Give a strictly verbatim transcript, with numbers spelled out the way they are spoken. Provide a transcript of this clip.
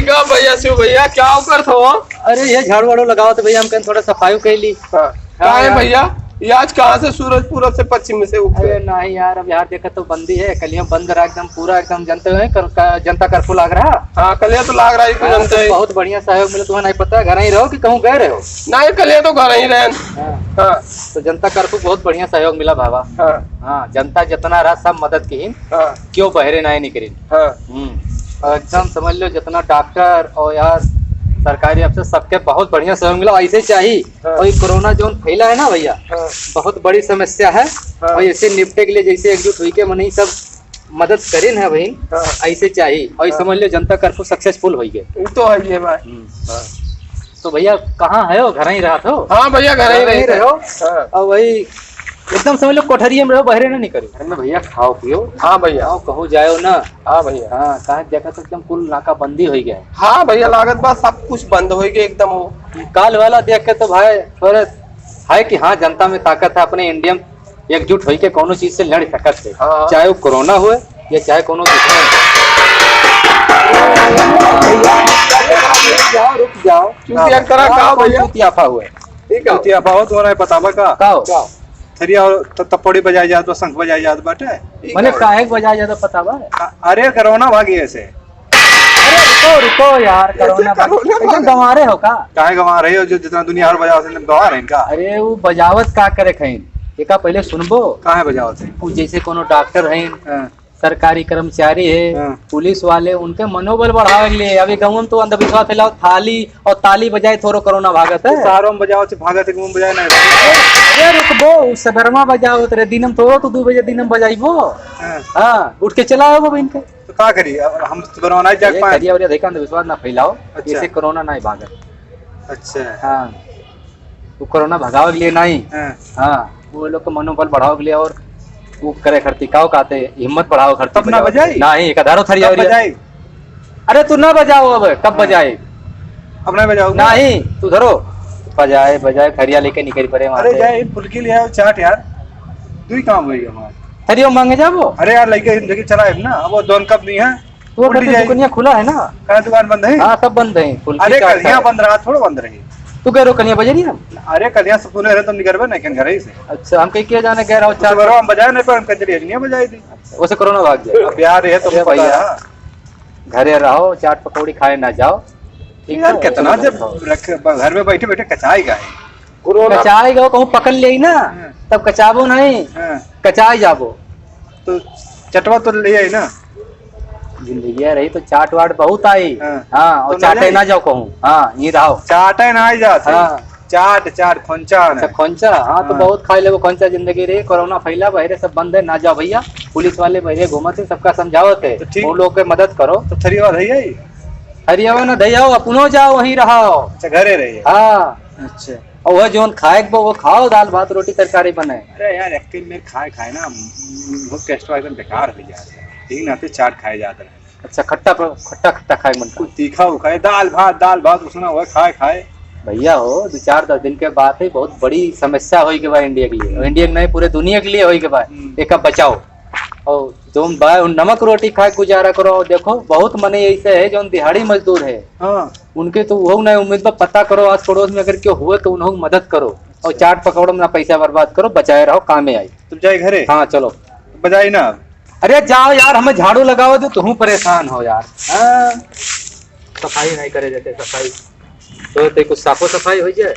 का भैया, शिव भैया, का करत हो? अरे, ये झाड़ू वाड़ू लगावत भैया, हम कहें थोड़ा सफाई कर ली। हाँ। हाँ काहे यार। भैया, ये आज कहाँ से सूरज पूरब से पश्चिम से उग गए? अरे नहीं यार, अब यार देखा तो बंदी है, कलिया बंद रहा एकदम, पूरा एकदम जनता है, कर, का, जनता कर्फ्यू लाग रहा। हाँ, कलिया तो लाग रहा है, तो हाँ, जनता तो है। बहुत बढ़िया सहयोग मिला, तुम्हें नहीं पता, घर ही रहो कि कहूँ गए रहो? नहीं, कलिया तो घर ही रहे। हाँ। हाँ। तो जनता कर्फ्यू बहुत बढ़िया सहयोग मिला बाबा। हाँ। हाँ, जनता जितना रहा सब मदद की। हाँ। क्यों बहरे नहीं निकली? हाँ। हम्म। और एकदम समझ लो जितना डॉक्टर और यार सरकारी अफसर सबके बहुत बढ़िया सहयोग मिला, ऐसे चाहिए। हाँ। और ये कोरोना जोन फैला है ना भैया, हाँ। बहुत बड़ी समस्या है। हाँ। और इसे निपटे के लिए जैसे एकजुट हुई के मनई सब मदद करेन है बहिन, हाँ। ऐसे चाहिए। और हाँ। समझ लो जनता कर्फ्यू सक्सेसफुल हो गए। वो तो है ये बात। हम्म। हाँ। तो भैया कहाँ है हो? घर ही रहत हो? हाँ भैया, घर ही घर ही रहते रहो। हैं। हाँ। और वही एकदम समझ लो कोठरिये में रहो, बहरे ना निकलो। घर में भैया खाओ पियो। हाँ भैया। खाओ, कहूँ जाओ ना। हाँ भैया। हाँ, कहाँ देखा तो एकदम कुल नाकाबंदी हो गया है। हाँ भैया, लागत बा सब कुछ बंद हो गया एकदम हो। काल वाला देख के तो भाई थोड़े है कि हाँ, जनता में ताकत है, अपने इंडिया में एकजुट होई के कौनो चीज से लड़ सकत है। हाँ। चाहे वो कोरोना हुए या चाहे कौनो दुश्मन। रुक जाओ, रुक जाओ। चूतिया करा का कौन भैया? चूतियाफा हुए? ठीक है। चूतियाफा हो, तुम्हारा पता बा का? का हो? का? थरिया और त-, तपौड़ी बजाए जात बा, शंख बजाए जात बाटे। ठीक मने है। काहे के बजाए जात बा पता बा? अ-, अरे कोरोना भागी ऐसे। अरे रुको, रुको यार, कैसे कोरोना बा-, कोरोना एकदम बा-, गंवारे हो का? काहे गंवार है? जो जितना दुनिया भर बजावत है, गंवार है इनका? अरे वो बजावत का करे खइन? एका पहले सुनबो। काहे बजावत है? वो जैसे कोनो डॉक्टर हैं, हाँ। सरकारी कर्मचारी है, हाँ। पुलिस वाले, उनके मनोबल बढ़ावे के लिए। अभी गाँव में तो अंधविश्वास फैलाओ, थाली और ताली बजाए थोड़ो कोरोना भागत है। तो शहरों में बजावत है, भागत है, गाँव में बजाए ना। अरे रुकबो, सदरमा बजावत रहे, दिन में थोड़ो तो दो बजे दिन में बजाइबो। हाँ। हाँ, उठ के चला आओ बहिन के। तो का करी? अब हम तो बनवा नहीं जाग ए, पाए। करिया उरिया देखा, अंधविश्वास ना फैलाओ, अच्छा। इसे कोरोना नहीं भागत। अच्छा। हाँ, वो कोरोना भगावे के लिए नहीं। हाँ। हाँ, वो लोग के मनोबल बढ़ावे के लिए और वो करे खरती का कहते, हिम्मत बढ़ावे खरती तब ना बजाओ। बजाई? नहीं, एक हजारों थरिया तब उरिया। बजाई? अरे तू ना बजाओ अब, कब हाँ। बजाए? अब नहीं बजाओ? नहीं, तू धरो। बजाए, बजाए, थरिया लेके निकल पड़े वहाँ अरे से। जाए, फुल्की ले आओ, चाट यार, दो ही काम हुई हमारे। थरिया मांगे जाबो? अरे यार, लेके लेके चला है ना, अब वो दोन कप नहीं है। वो उल्टी कहते जाएगी। दुकनिया खुला है ना? कहाँ दुकान बंद है? हाँ, सब बंद है, फुल्की अरे, चाट कलिया है। बंद रहा, थोड़ा बंद रही। तू कह रहो कलिया बज रही है? अरे, कलिया से सुने रहे तो निकलबे नहीं, कहीं घर ही से। अच्छा, हम कहीं किया जाने गए रहो, तो चार बरो हम बजाए नहीं, पर हम कह चलिए, नहीं बजाए दी। अच्छा, वैसे कोरोना भाग जाए। अब यार, ये तो अरे पता भैया, है। घरे रहो, चाट पकौड़ी खाए ना जाओ। ठीक यार, है? कितना चलो, जब रख, घर में बैठे बैठे कचाई गए। कोरोना कचाई गो, कहूँ पकड़ ले ना, हाँ। तब कचाबो नहीं, हाँ। कचाई जाबो। तो चटवा तो ले आई ना। जिंदगी रही तो चाट वाट बहुत आई। हाँ। हाँ, और तो ना चाटे जाई। ना जाओ कहूँ। हाँ, ये रहो। चाटे ना आई जात है। हाँ। चाट, चाट, खोंचा अच्छा, ना। खोंचा, हाँ, तो हाँ। बहुत खाई लेबो खोंचा, जिंदगी रही, कोरोना फैला, बहरे सब बंद है, ना जाओ भैया। पुलिस वाले बहरे घूमत है, सबका समझावत है, तो ठीक। वो लोग के मदद करो। तो थरिया वाला है ये? थरिया वाला ना, दे आओ, अपनो जाओ, वहीं रहो। अच्छा, घरे रहिए। हाँ। अच्छा। और वह जौन खाए के बा, वो खाओ, दाल भात रोटी तरकारी बने। अरे यार, एक दिन में खाए खाए ना, वो टेस्ट एकदम बेकार हो जाता है। ठीक ना, तो चाट खाए जाता है। अच्छा, खट्टा प-, खट्टा खट्टा खाए के मन कुछ करता। तीखा उखा है, दाल भात, दाल भात उसना हुआ खाए खाए। भैया हो, दो चार दस दिन के बात है, बहुत बड़ी समस्या होई के बा इंडिया के लिए। हम्म। इंडिया के नहीं, पूरे दुनिया के लिए होई के बा। हम्म। एका बचाओ। और जौन बा, उन नमक रोटी खाए गुजारा करो। और देखो, बहुत मने ऐसे है जौन दिहाड़ी मजदूर है। हाँ। उनके तो वो नहीं उम्मीद बा, पता करो आस पड़ोस में अगर क्यों हुए तो उन्हों मदद करो। और अच्छा। चाट पकौड़ा में ना पैसा बर्बाद करो, बचाए रहो, कामे आई। तुम जाए घरे? हाँ, चलो। बजाई ना। अरे जाओ यार, हमें झाड़ू लगाओ दो, तुम परेशान हो यार। हाँ। सफाई नहीं करे जाते, सफाई। तो ते कुछ साफो सफाई हो जाए।